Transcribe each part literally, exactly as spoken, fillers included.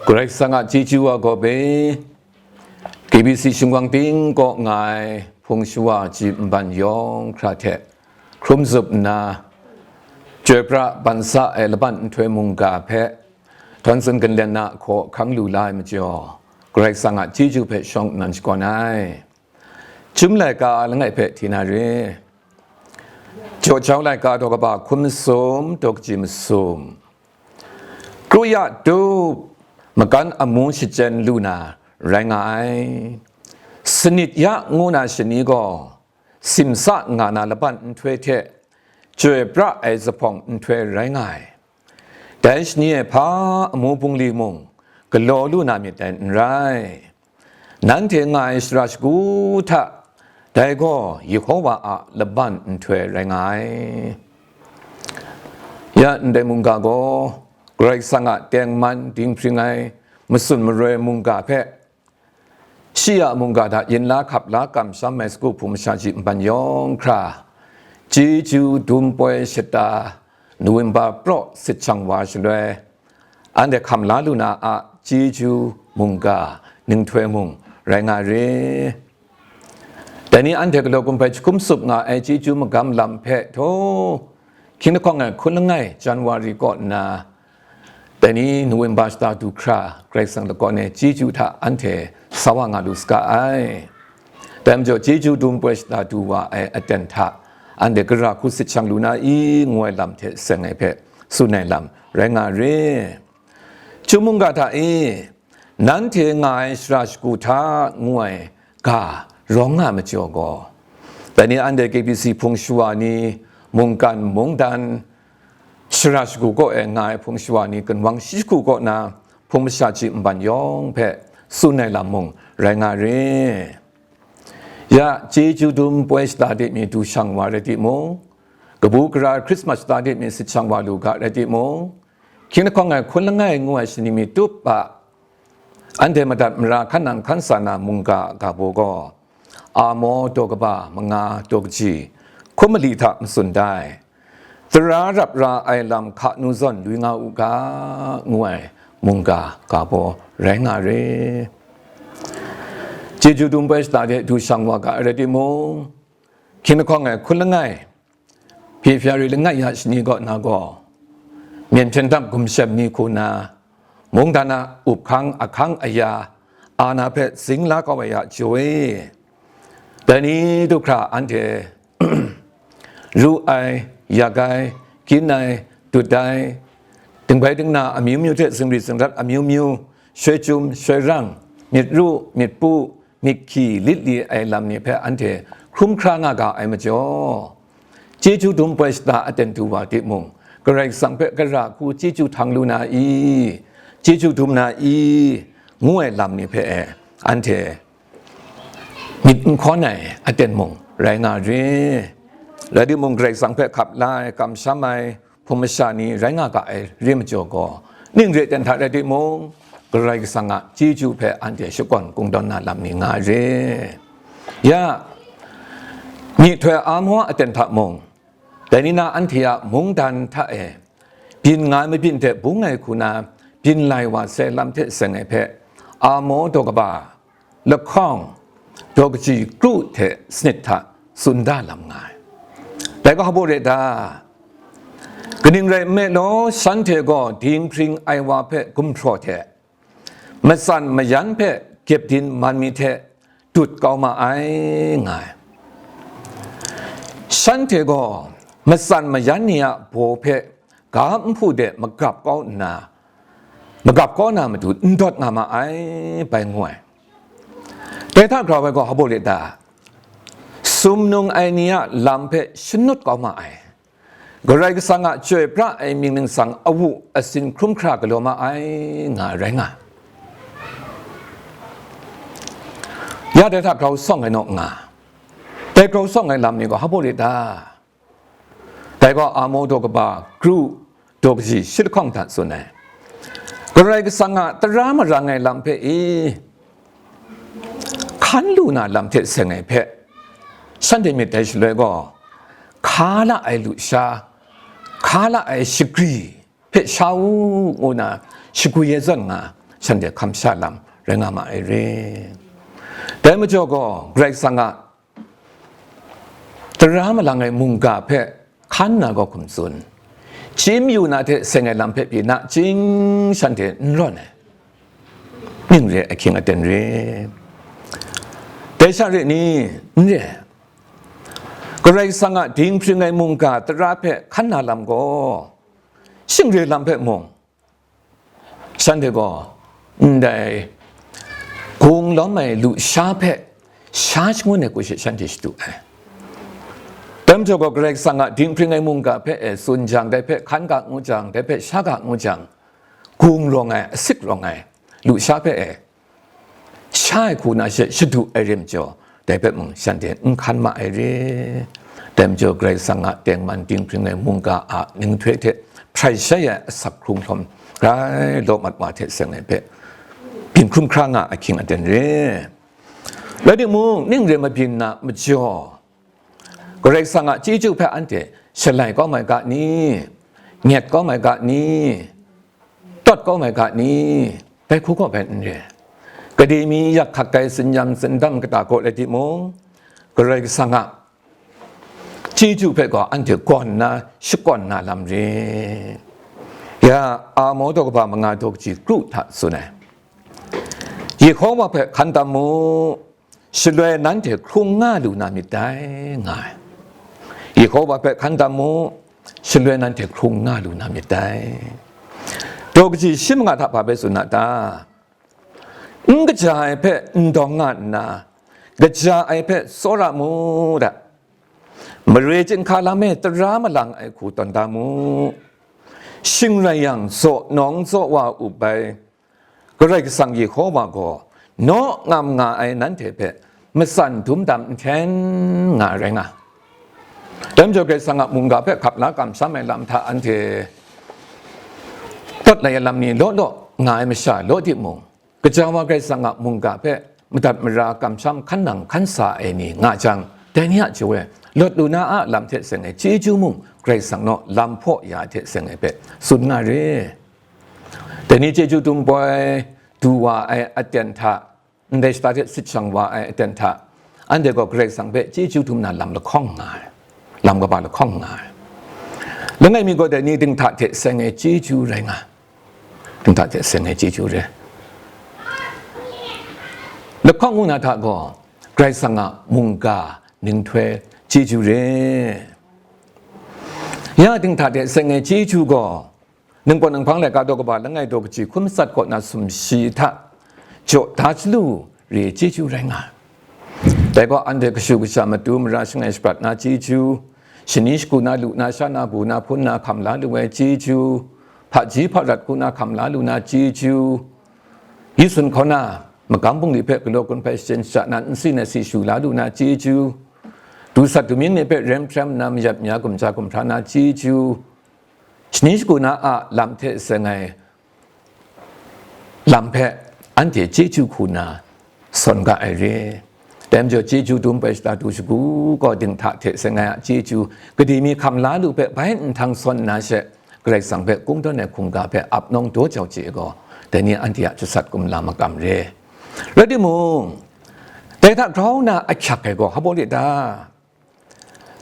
Karai Kasang a chyeju wa gaw be, K B C shingwang ting kaw nga ai hpung shawa ji nban yawng hkra hte hkrum zup nna, chyoi pra ban sa ai laban nhtoi mungga hpe, htawn tsun ginlen na hkaw hkang lu la ai majaw, Karai Kasang a chyeju hpe shawng nnan shakawn ai. Chyum laika langai hpe hti na re. Jaw jau laika daw kaba hkun masum, daw kaji masum. Kru ya tup, magan amu shachyen lu na rai nga ai. Sanit ya ngu na shani gaw, simsa nga na laban nhtoi hte chyoi pra ai zuphpawng nhtoi rai nga ai. Dai shani e hpa amu bungli mung galaw lu na myit dai n rai. Nanhte nga ai shara shagu hta, dai gaw Yehowa a laban nhtoi rai nga ai. Ya ndai mungga gaw, Karai Kasang a tengman dinghpring ai matsun maroi mungga hpe, shi a mungga hta yin la hkap la kamsham ai sagu hpung masha ji nban yawng hkra, chyeju dum poi shata November praw sit shang wa shaloi, anhte hkam la lu na a chyeju mungga ninghtoi mung rai nga re. Dai ni anhte galaw kumhpai jahkum sup nga ai chyeju magam lam hpe htaw, hkying lahkawng ai hkun langai January kaw nna, dai ni November shata du hkra Karai Kasang lakawn e chyeju hta anhte sa wa nga lu saga ai. Dai majaw chyeju dum poi shata du wa ai aten hta anhte gara hku sit shang lu na i, ngu ai lam hte seng ai hpe tsun ai lam rai nga re. Chyum mungga hta e, nanhte nga ai shara shagu hta ngu ai ga rawng nga majaw gaw, dai ni anhte K B C hpung shawa ni, mungkan mungdan, shara shagu kaw e nga ai hpung shawa ni ginwang shi shagu kaw na hpung masha ji nban yawng hpe tsun ai lam mung rai nga re. Ya chyeju dum poi shata de mi du shang wa rai timung, kabu gara Christmas shata de mi sit shang wa lu ga rai timung, hkying lahkawng ai hkun langai ngu ai shani mi tup a, anhte madat mara hkan nang hkan sa na mungga a ga baw gaw, Amo daw kaba manga daw kaji hkum mali hta matsun dai. Tara rap ra ai lam hka nu zawn lui nga u ga, ngu ai mungga ga baw rai nga re. Chyeju dum poi shata de du shang wa ga ai rai timung, hkying lahkawng ai hkun langai, February langai ya shani kaw na gaw, myen hpyen dap gumshem ni hku na, mungdan a up hkang ahkang aya, ana hpe zing la kau ai a jaw e, dai ni du hkra anhte ru ai, yak ai, kyin ai, dut ai, dingbai dingna amyu myu hte zingri zingrat amyu myu, shoi chyum, shoi rang, myit ru, myit pu, myit hkyi, lit li ai lam ni hpe anhte hkrum hkra nga ga ai majaw, chyeju dum poi shata aten du wa timung, Karai Kasang hpe gara hku chyeju htang lu na i, chyeju dum na i, ngu ai lam ni hpe e, anhte myit n hkawn ai aten mung rai nga re. Rai timung, Karai Kasang hpe hkap la ai, kamsham ai hpung masha ni rai nga ga ai re majaw gaw, ning re ten hta rai timung, Karai Kasang a chyeju hpe anhte shakawn kungdawn na lam ni nga re. Ya, myihtoi Amo aten hta mung, dai ni na anhte a mungdan hta e byin nga ai mabyin hte bung ai hku na byin lai wa sai lam hte seng ai hpe, Amo daw kaba lahkawng, daw kaji kru hte sanit hta tsun da lam nga ai. Dai gaw hpa baw re ta? Kaning rai nme law, shanhte gaw dinghpring ai wa hpe gumhpraw hte, matsan mayan hpe gyepdin man mi hte dut kau ma ai, nga ai. Shanhte gaw matsan mayan ni a baw hpe ga nhpu de magap kau nna, magap kau na matu n dawt nga ma ai, bai ngu ai. Dai hta grau ai gaw hpa baw re ta? Sumnung ai ni a lam hpe shanut kau ma ai. Karai Kasang a chyoi pra ai mying ningsang awu asin hkrum hkra galaw ma ai, nga rai nga. Ya dai hta grau sawng ai naw nga. Dai grau sawng ai lam ni gaw hpa baw re ta? Dai gaw Amo daw kaba kru, daw kaji shi lahkawng hta tsun ai. Karai Kasang a tara marang ai lam hpe i, hkan lu na lam hte seng ai hpe, shanhte myit dai shaloi gaw, hka la ai lusha, hka la ai shagri hpe sha u, ngu na shagwi ai zawn nga, shanhte hkam sha lam rai nga ma ai re. Dai majaw gaw, Karai Kasang a tara malang ai mungga hpe hkan na gaw hkum tsun, chyim yu na hte seng ai lam hpe pyi nachying shanhte n rawn ai, ning re ahkying aten re. Dai sha re ni? N re. Karai Kasang a dinghpring ai mungga tara hpe hkan na lam gaw, shing re lam hpe mung, shanhte gaw ndai gung lawm ai lusha hpe sha shangun ai hku she shanhte shadu ai. Dai majaw gaw, Karai Kasang a dinghpring ai mungga hpe e tsun jang, dai hpe hkan ga ngu jang, dai hpe sha ga ngu jang, gung rawng ai, asik rawng ai lusha hpe e sha ai hku na she shadu ai re majaw, dai hpe mung shanhte n hkan ma ai re. Dai majaw, Karai Kasang a tengman dinghpring ai mungga a ninghtoi hte hprai shai ai asak hkrung hkawm rai law mat wa hte seng ai hpe byin hkrum hkra nga ahkying aten re. Rai timung, ning re mabyin na majaw, Karai Kasang a chyeju hpe anhte shalai kau mai ga ni? Nyet kau mai ga ni? Tawt kau mai ga ni? Dai hku kaw bai n re. Gade mi yak hkak ai tsin-yam tsindam kata kaw rai timung, Karai Kasang a chyeju hpe gaw anhte gawn nna shakawn na lam re. Ya, Amo daw kaba manga daw kaji kru hta tsun ai, Yehowa hpe hkan tam mu, shaloi nanhte hkrung nga lu na myit dai, nga ai. Yehowa hpe hkan tam mu, shaloi nanhte hkrung nga lu na myit dai. Daw kaji shi manga hta hpa bai tsun a ta? N kaja ai hpe n dawng nga nna, kaja ai hpe tsawra mu da. Mare chyinghka lam e tara malang ai hku tawn da mu. Shing rai yang, zaw nawng zaw wa up ai Karai Kasang Yehowa gaw naw ngam nga ai nanhte hpe matsan dum dam nhten nga ai rai nga. Dai majaw, Karai Kasang a mungga hpe hkap la kamsham ai lam hta anhte tawt lai ai lam ni law law nga ai masha law timung, gaja wa Karai Kasang a mungga hpe madat mara kamsham hkan nang hkan sa ai ni nga jang, dai ni a jaw e lawt lu na a lam hte seng ai chyeju mung, Karai Kasang naw lam hpaw ya ai hte seng ai hpe tsun nga re. Dai ni chyeju dum poi du wa ai aten hta, ndai shata hte sit shang wa ai aten hta, anhte gaw Karai Kasang hpe chyeju dum na lam lahkawng nga ai, lam kaba lahkawng nga ai. Langai mi gaw dai ni dinghta hte seng ai chyeju rai nga, dinghta hte seng ai chyeju re. Lahkawng ngu na hta gaw, Karai Kasang a mungga ninghtoi chyeju re. Ya dinghta hte seng ai chyeju gaw, Ningpawt Ninghpang laika daw kaba langai daw kaji hkun matsat kaw na sumshi hta jaw da chyalu re chyeju rai nga ai. Dai gaw, anhte kashu kasha matu mara shangai shaprat na chyeju, shani shagu na lu na sha na gu na hpun na hkam la lu ai chyeju, hpaji hparat hku na hkam la lu na chyeju, yi sun hkaw na magam bungli hpe galaw gun hpai shachyen shaja na nsi na si shu la lu na chyeju, du sat du myin ni hpe rem hprem nna mayat maya gumja gumhpra na chyeju, shani shagu na a lam hte seng ai lam hpe anhte chyeju hku na sawn ga ai re. Dai majaw, chyeju dum poi shata du shagu gaw dinghta hte seng ai a chyeju, gade mi hkam la lu hpe bai nhtang sawn nna she, Karai Kasang hpe kungdawn ai hkungga hpe ap nawng daw jau chye gaw, dai ni anhte a jasat kumla makam re. Rai timung, dai hta grau na ahkyak ai gaw hpa baw le ta?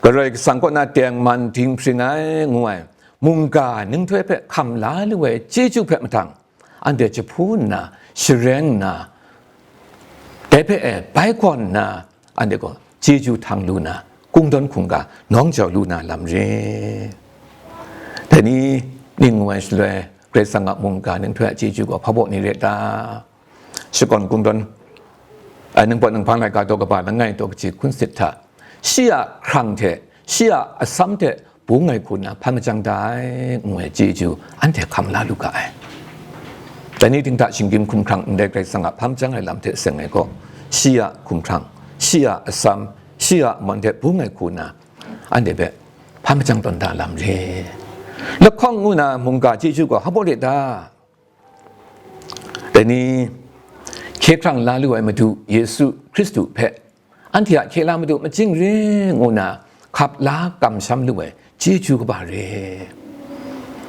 Karai Kasang kaw na tengman dinghpring ai ngu ai mungga ninghtoi hpe hkam la lu ai chyeju hpe mahtang, anhte jahpun nna, sharen nna, dai hpe e bai gawn nna, anhte gaw chyeju htang lu na, kungdawn hkungga nawng jau lu na lam re. Dai ni ning ngu ai shaloi, Karai Kasang a mungga ninghtoi a chyeju gaw hpa baw ni re ta? Shakawn kungdawn, ai, Ningpawt Ninghpang laika daw kaba langai daw kaji hkun sit hta, shi a hkrang hte, shi a atsam hte bung ai hku na hpan majang da ai, ngu ai chyeju anhte hkam la lu ga ai. Dai ni dinghta shinggyim hkumhkrang ndai Karai Kasang a hpan majang ai lam hte seng ai gaw, shi a hkumhkrang, shi a atsam, shi a aman hte bung ai hku na anhte hpe hpan majang tawn da lam re. Lahkawng ngu na mungga chyeju gaw hpa baw le ta? Dai ni, hkye hkrang la lu ai Madu Yesu Hkristu hpe, anhte a hkye la Madu majing re ngu na hkap la kamsham lu ai chyeju kaba re.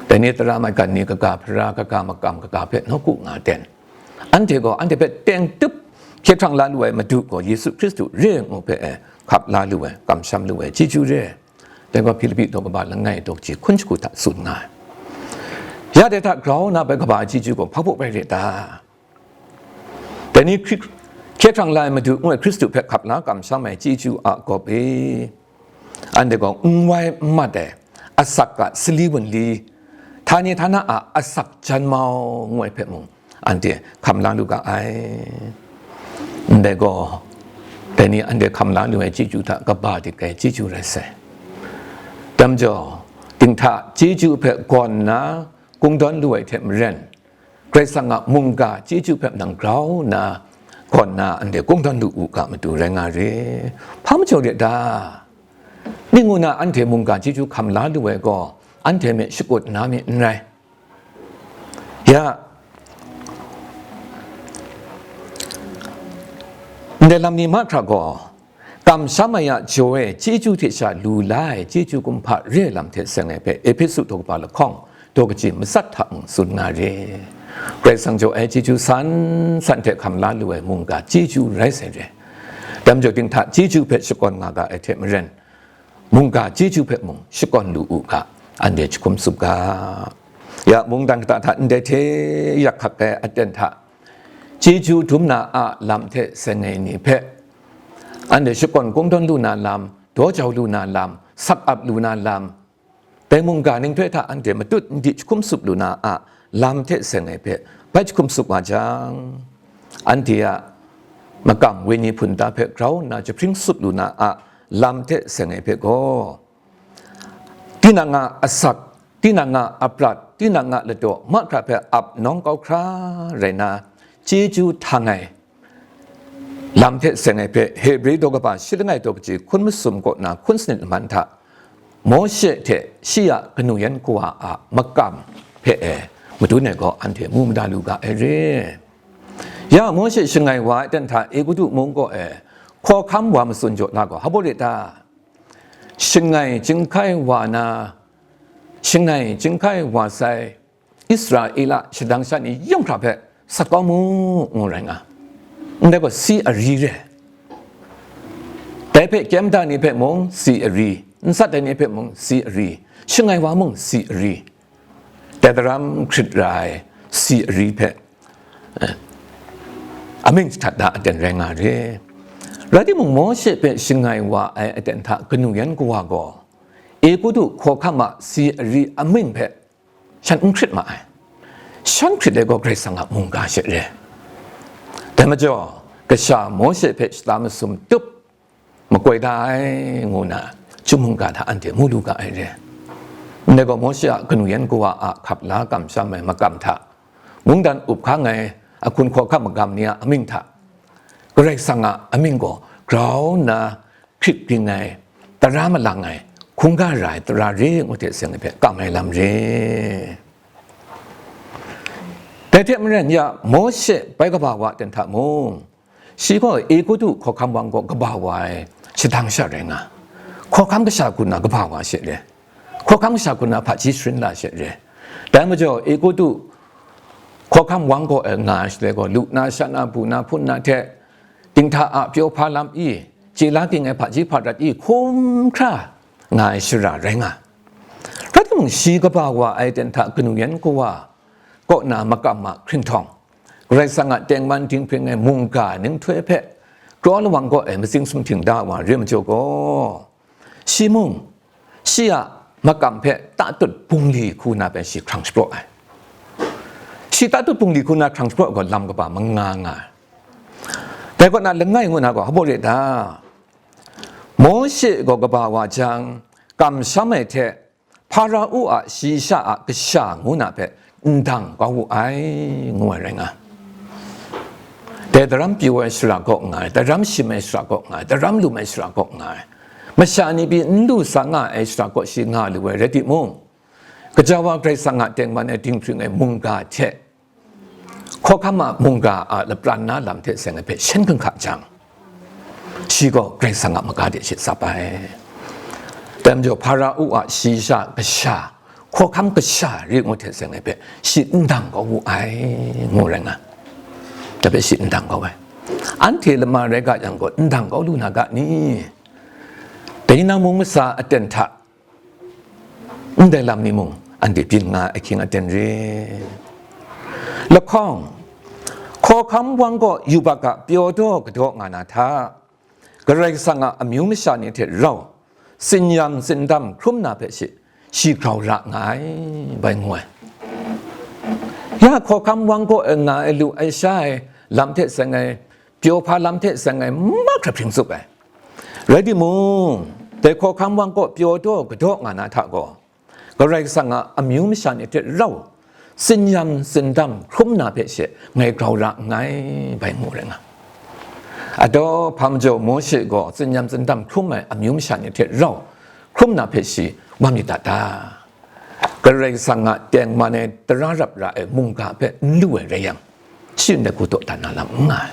Dai ni, tara maigan ni kaga hpara, kaga makam kaga hpe nawku nga ten, Anhte gaw anhte hpe teng tup hkye hkrang la lu ai Madu gaw Yesu Hkristu re ngu hpe e hkap la lu ai, kamsham lu ai chyeju re. Dai gaw Hpilipi daw kaba langai daw kaji hkun shagu hta tsun nga ai. Ya dai hta grau na bai kaba ai chyeju gaw hpa baw rai re ta? Dai ni hkri-, hkye hkrang la ai Madu ngu ai Hkristu hpe hkap la kamsham ai chyeju a gawp e, anhte gaw n wai n mat ai, asak a sali wunli, htani htana a asak jan mau ngu ai hpe mung, anhte hkam la lu ga ai. Ndai gaw, dai ni anhte hkam la lu ai chyeju hta kaba dik ai chyeju rai sai. Dai majaw, dinghta chyeju hpe gawn nna kungdawn lu ai hte maren, Karai Kasang a mungga chyeju hpe nang grau nna, gawn nna anhte kungdawn lu u ga matu rai nga re. Hpa majaw re ta? Ning ngu na anhte mungga chyeju hkam la lu ai gaw, anhte me shakut na mi n rai. Ya, ndai lam ni mahkra gaw, kamsham ai a jaw e chyeju hte sha lu la ai chyeju kumhpa re ai lam hte seng ai hpe, Ehpesu daw kaba lahkawng, daw kaji matsat hta mung tsun nga re. Karai Kasang jaw ai chyeju san san hte hkam la lu ai mungga chyeju rai sai re. Dai majaw dinghta chyeju hpe shakawn nga ga ai hte maren, mungga chyeju hpe mung shakawn lu u ga, anhte jahkum tsup ga. Ya, mungdan kata hta ndai hte yak hkak ai aten hta, chyeju dum na a lam hte seng ai ni hpe, anhte shakawn kungdawn lu na lam, daw jau lu na lam, sak ap lu na lam, dai mungga ning hpe hta anhte matut n di jahkum tsup lu na a lam hte seng ai hpe bai jahkum tsup nga jang, anhte a makam wenyi hpun da hpe grau nna jahpring tsup lu na a lam hte seng ai hpe gaw, tinang a asak, tinang a aprat, tinang a ladaw mahkra hpe ap nawng kau hkra rai na, chyeju htang ai lam hte seng ai hpe, Hebre daw kaba shi langai daw kaji hkun masum kaw na hkun sanit laman hta, Mawshe hte shi a kanu yan kawa a makam hpe e madun ai gaw anhte mu mada lu ga ai re. Ya, Mawshe shangai wa ai ten hta Egutu mung kaw e hkawhkam wa matsun jaw na gaw hpa baw re ta? Shangai chyinghkai wa na, shangai chyinghkai wa sai Israela shadang sha ni yawng hkra hpe sat kau mu, ngu rai nga. Ndai gaw si ari re. Dai hpe kyem da ni hpe mung si ari, n sat ai ni hpe mung si ari, shangai wa mung si ari. Dai daram hkrit ra ai si ari hpe, eh, amying jahtat da aten rai nga re. Rai timung, Mawshe hpe shangai wa ai aten hta kanu yan kawa gaw, Egutu hkawhkam a si ari amying hpe shan n hkrit ma ai. Shan hkrit ai gaw Karai Kasang a mungga she re. Dai majaw, kasha Mawshe hpe shata masum tup makoi da ai, ngu na, chyum mungga hta anhte mu lu ga ai re. Ndai gaw Mawshe a kanu yan kawa a hkap la kamsham ai makam hta, mungdan up hkang ai ahkun hkawhkam magam ni a amying hta, Karai Kasang a amying gaw grau nna hkrit ging ai, tara malang ai, hkungga ra ai tara re ngu hte seng ai hpe kam ai lam re. Dai hte maren ya, Mawshe bai kaba wa ten hta mung, shi gaw Egutu hkawhkam wang gaw kaba wa ai shadang sha rai nga, hkawhkam kasha hku na kaba wa she re. Hkawhkam kasha hku na hpaji sharin la she re. Dai majaw, Egutu hkawhkam wang gaw e nga ai shaloi gaw, lu na, sha na, bu na, hpun na hte, dinghta a pyaw hpa lam i, chye la ging ai hpaji hparat i, hkum hkra nga ai shara rai nga. Rai timung, shi kaba wa ai ten hta kanu yan kawa kaw na makam ma hkrinhtawng, Karai Kasang a tengman dinghpring ai mungga ninghtoi hpe kraw lawang kaw ai matsing sumhting da wa re majaw gaw, shi mung, shi a makam hpe tatut bungli hku na bai shi hkrang shapraw ai. Shi tatut bungli hku na hkrang shapraw ai gaw lam kaba manga nga ai. Dai kaw na langai ngu na gaw, hpa baw re ta? Mawshe gaw kaba wa jang, kamsham ai hte, Hparao a shayi sha a kasha ngu na hpe n dang kau wu ai, ngu ai rai nga. Dai daram pyi ai shara kaw nga ai, daram shim ai shara kaw nga ai, daram lum ai shara kaw nga ai, masha ni pyi n lu sa nga ai shara kaw shi nga lu ai rai timung, gaja wa Karai Kasang a tengman ai dinghpring ai mungga hte, hkawhkam a mungga a lapran na lam hte seng ai hpe shan hkang hka jang, shi gaw Karai Kasang a maga de shi tsap ai. Dai majaw, Hparao a shayi sha kasha, hkawhkam kasha re ngu hte seng ai hpe shi n dang kau wu ai, ngu rai nga. Dai hpe shi n dang kau ai. Anhte lama rai ga yang gaw, n dang kau lu na ga ni? Dai ni na mung masa aten hta, ndai lam ni mung anhte byin nga ai ahkying aten re. Lahkawng, hkawhkam wang gaw yubak a pyaw daw kadaw nga na hta, Karai Kasang a amyu masha ni hte rau, tsin-yam tsindam hkrum na hpe shi, shi grau ra nga ai, bai ngu ai. Ya hkawhkam wang gaw e nga ai lu ai sha ai lam hte seng ai, pyaw hpa lam hte seng ai mahkra hpring tsup ai. Rai timung, dai hkawhkam wang gaw pyaw daw kadaw nga na hta gaw, Karai Kasang a amyu masha ni hte rau, tsin-yam tsindam hkrum na hpe she ngai grau ra nngai, bai ngu rai nga. Ataw, hpa majaw Mawshe gaw tsin-yam tsindam hkrum ai amyu masha ni hte rau hkrum na hpe shi wa myit da ta? Karai Kasang a tengman ai tara rap ra ai mungga hpe n lu ai rai yang, shi ndai hku daw dan na lam n nga ai.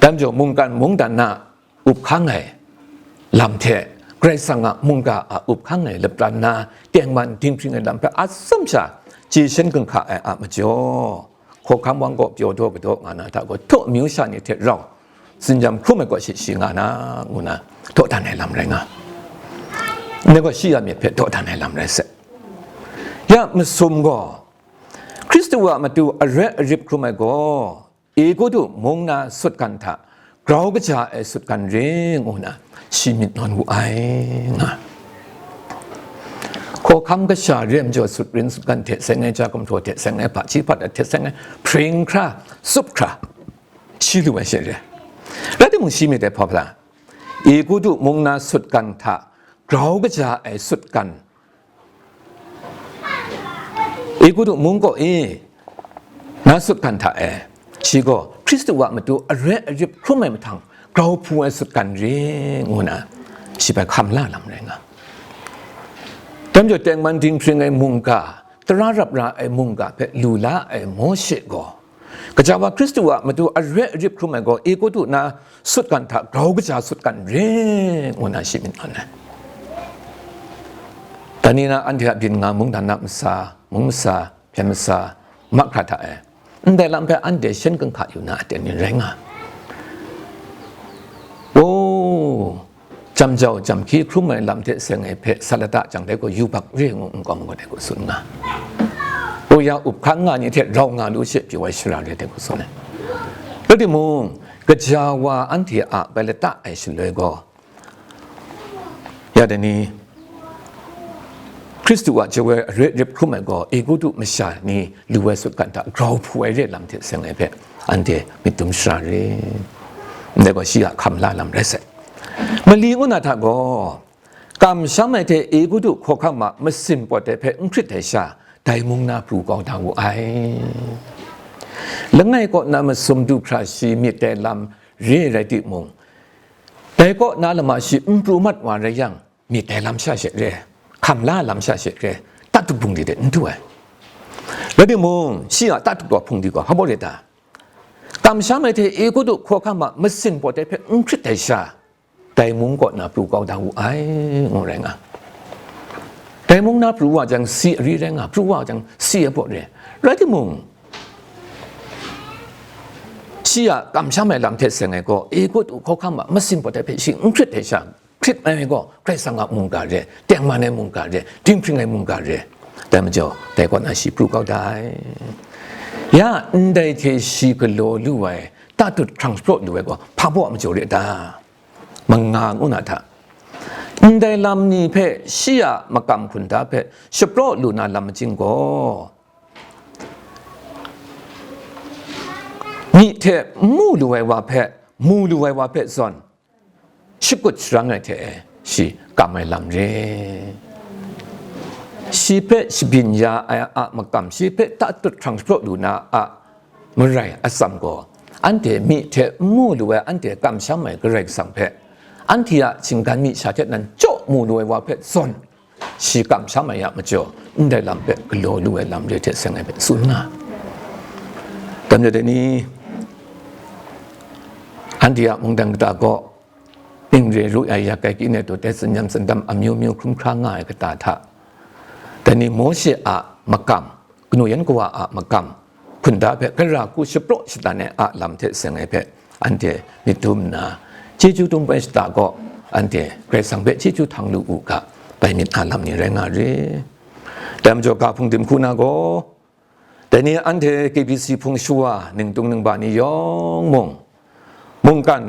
Dai majaw mungkan mungdan na up hkang ai lam hte, Karai Kasang a mungga a up hkang ai lapran na tengman dinghpring ai lam hpe atsam sha chye shin ginhka ai a majaw, hkawhkam wang gaw pyaw daw kadaw nga na hta gaw, htaw amyu sha ni hte rau tsin-yam hkrum ai gaw shi shi nga na, ngu na daw dan ai lam rai nga. Ndai gaw shi a myit hpe daw dan ai lam rai sai. Ya masum gaw, Hkristu a matu aret arip hkrum ai gaw, Egutu mung na sutgan hta grau kaja ai sutgan re, ngu na shi myit nawn wu ai nga. Hkawhkam kasha re ai majaw, sutrin sutgan hte seng ai, ja gumhpraw hte seng ai, hpaji hpat ai hte seng ai, hpring hkra, tsup hkra, shi lu ai she re. Rai timung, shi myit ai hpa hpa la, Egutu mung na sutgan hta grau kaja ai sutgan, Egutu mung kaw e na sutgan hta e, shi gaw Hkristu a matu aret arip hkrum ai mahtang grau hpu ai sutgan re, ngu na shi bai hkam la lam rai nga. Dai majaw, tengman dinghpring ai mungga, tara rap ra ai mungga hpe lu la ai Mawshe gaw, Gaja wa Hkristu a matu aret arip hkrum ai gaw, Egutu na sutgan hta grau kaja sutgan re, ngu na shi myit nawn ai. Dai ni na anhte a byin nga mungdan na masa, mung masa, hpyen masa, mahkra hta e, ndai lam hpe anhte shin ginhka yu na aten ni rai nga. O, jam jau jam hkyi hkrum ai lam hte seng ai hpe sa lata jang, dai gaw yubak re ngu n kawng gaw, dai gaw tsun nga. O ya up hkang nga ni hte rau nga lu she, pyi wai shara re, dai gaw tsun ai. Rai timung, gaja wa anhte a bai lata ai shaloi gaw, ya dai ni, Hkristu a jawai aret rip hkrum ai gaw, Egutu masha ni lu ai sutgan hta grau hpu ai re lam hte seng ai hpe, anhte myit dum shara re. Ndai gaw shi a hkam la lam rai sai. Mali ngu na hta gaw, kamsham ai hte Egutu hkawhkam a masin pawt ai hpe n hkrit ai sha, dai mung na pru kau da wu ai. Langai kaw na masum du hkra shi myit ai lam re rai timung, dai kaw na lama shi n pru mat wa rai yang, myit ai lam sha she re, hkam la lam sha she re, tatut hpungdi de n du ai. Rai timung, shi a tatut gaw hpungdi gaw hpa baw re ta? Kamsham ai hte Egutu hkawhkam a masin pawt ai hpe n hkrit ai sha, dai mung kaw na pru kau da wu ai, ngu rai nga. Dai mung na pru wa jang, si ari rai nga, pru wa jang, si ai pawt re. Rai timung, shi a kamsham ai lam hte seng ai gaw, Egutu hkawhkam a masin pawt ai hpe shi n hkrit ai sha, hkrit ai gaw, Karai Kasang a mungga re, tengman ai mungga re, dinghpring ai mungga re. Dai majaw, dai kaw na shi pru kau da ai. Ya, ndai hte shi galaw lu ai, tatut hkrang shapraw lu ai gaw, hpa baw a majaw re ta? Manga ngu na hta, ndai lam ni hpe shi a makam hkunda hpe shapraw lu na lam majing gaw, myi hte n mu lu ai wa hpe, mu lu ai wa hpe zawn, shakut sharang ai hte shi kam ai lam re. Shi hpe shabyin ya ai a makam, shi hpe tatut hkrang shapraw lu na a marai atsam gaw, anhte myi hte n mu lu ai, anhte kamsham ai Karai Kasang hpe, anhte a shinggan myi sha hte nan chyaw mu lu ai wa hpe zawn, shi kamsham ai a majaw, ndai lam hpe galaw lu ai lam re hte seng ai hpe tsun nga. Dai majaw dai ni, anhte a mungdan kata gaw, ning re ru ai yak ai kyi ne dut ai tsin-yam tsindam amyu myu hkrum hkra nga ai kata hta, dai ni Mawshe a makam, kanu yan kawa a makam, hkunda hpe gara hku shapraw shadan ai a lam hte seng ai hpe anhte myit dum nna, chyeju dum ai shata gaw anhte Karai Kasang hpe chyeju htang lu u ga, bai myit a lam ni rai nga re. Dai majaw, ga hpung dim hku na gaw, dai ni anhte K B C hpung shawa ningtung ningba ni yawng mung, mungkan,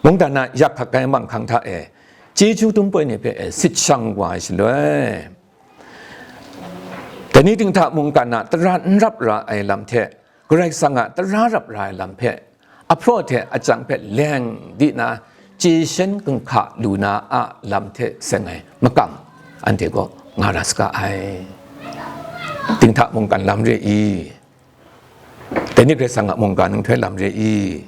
mungdan a yak hkak ai manghkang hta e chyeju dum ai ni hpe e sit shang wa ai shaloi, dai ni ting hta mungkan a tara n rap ra ai lam hte, Karai Kasang a tara rap ra ai lam hpe, ahpraw hte achyang hpe leng di na, chye shen ginhka lu na a lam hte seng ai makam, anhte gaw nga ra saga ai. Ting hta mungkan lam re i? Dai ni Karai Kasang a mungga nhtoi lam re i?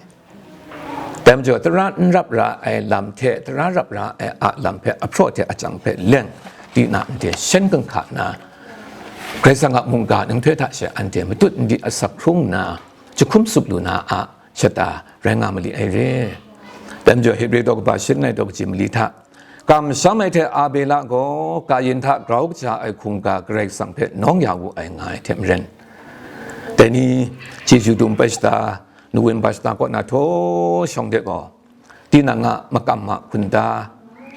Dai majaw, tara n rap ra ai lam hte, tara rap ra ai a lam hpe, ahpraw hte achyang hpe leng di na, anhte shen ginhka na, Karai Kasang a mungga nhtoi hta she anhte matut n di asak hkrung nna, jahkum sup lu na a shata rai nga mali ai re. Dai majaw, Hebre daw kaba shi langai daw kaji mali hta, kamsham ai hte Abela gaw Kayin hta grau kaja ai hkungga Karai Kasang hpe nawng ya wu ai nga ai hte maren, dai ni chyeju dum ai shata, November shata kaw na htaw shawng de gaw, tinang a makam ma hkunda,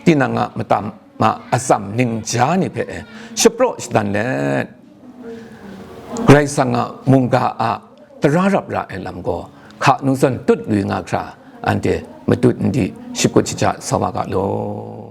tinang a matam ma atsam ningja ni hpe e shapraw shadan let, Karai Kasang a mungga a tara rap ra ai lam gaw hka nu zawn tut lui nga hkra, anhte matut n di shakut shaja sa wa ga law.